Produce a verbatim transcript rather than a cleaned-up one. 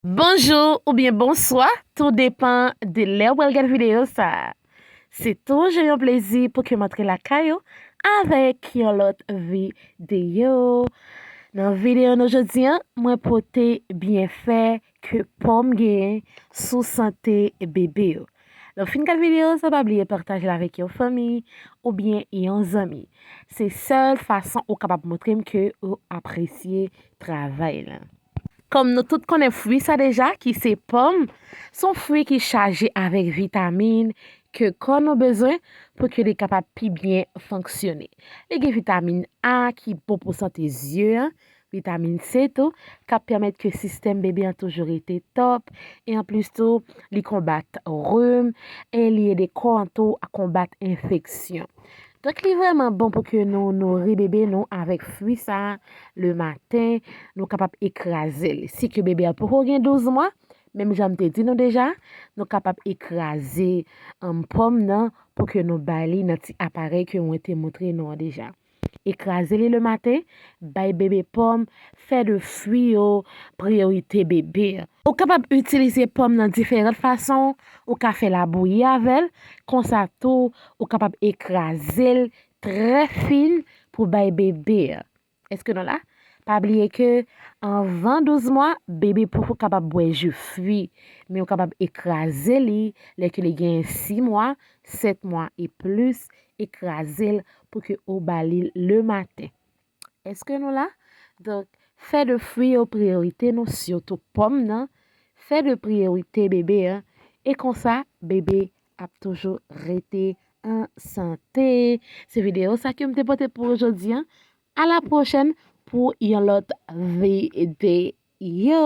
Bonjou oubyen bonswa, tou depan de lè w pral gade videyo sa a. Se toujou yon plezi pou ke m antre lakay ou avèk yon lòt videyo. Nan videyo nou jodi a, mwen pote byenfè ke pòm genyen sou sante bebe yo. Lè w fin gade videyo sa, pa bliye pataje l avèk yon fanmi oubyen yon zanmi. Se sèl fason ou kapab montre m ke ou apresye travay la. Kòm nou tout konnen fwi sa deja, ki se pòm, se yon fwi ki chaje avèk vitamin ke kò nou bezwen pou ke li kapab pi byen fonksyone. Li gen vitamin A ki bon pou sante zye a, vitamin C tou, k ap pèmèt ke sistèm bebe an toujou rete top, e anplis tou, li konbat rim, e li ede kò an tou a konbat enfeksyon. Donk, li vrèman bon pou ke nou nouri bebe nou avèk fwi sa a le maten, nou kapab ekraze l. Si ke bebe a poko gen douz mwa, menm jan m te di nou deja, nou kapab ekraze, um, pòm nan pou ke nou bay li nan ti aparèy ke mwen te montre nou an deja. Ekraze li le maten, bay bebe pòm, fè de fwi yo priyorite bebe. Ou kapab itilize pòm nan diferan fason, ou ka fè labouyi avè l, konsa tou, ou kapab ekraze l trè fin pou bay bebe. Èske nou la? Pa bliye ke anvan douz mwa, bebe poko kapab bwè ji fwi, men ou kapab ekraze li lè ke li gen sis mwa, sèt mwa e plis, ekraze l pou ke ou ba li le maten. Èske nou la? Donk, fè de fwi yo priyorite nou, sitou pòm nan, fè de priyorite bebe an, e konsa, bebe ap toujou rete an sante. Se videyo sa ke m te pote pou ou jodi a. A la pwochèn pou yon lòt videyo.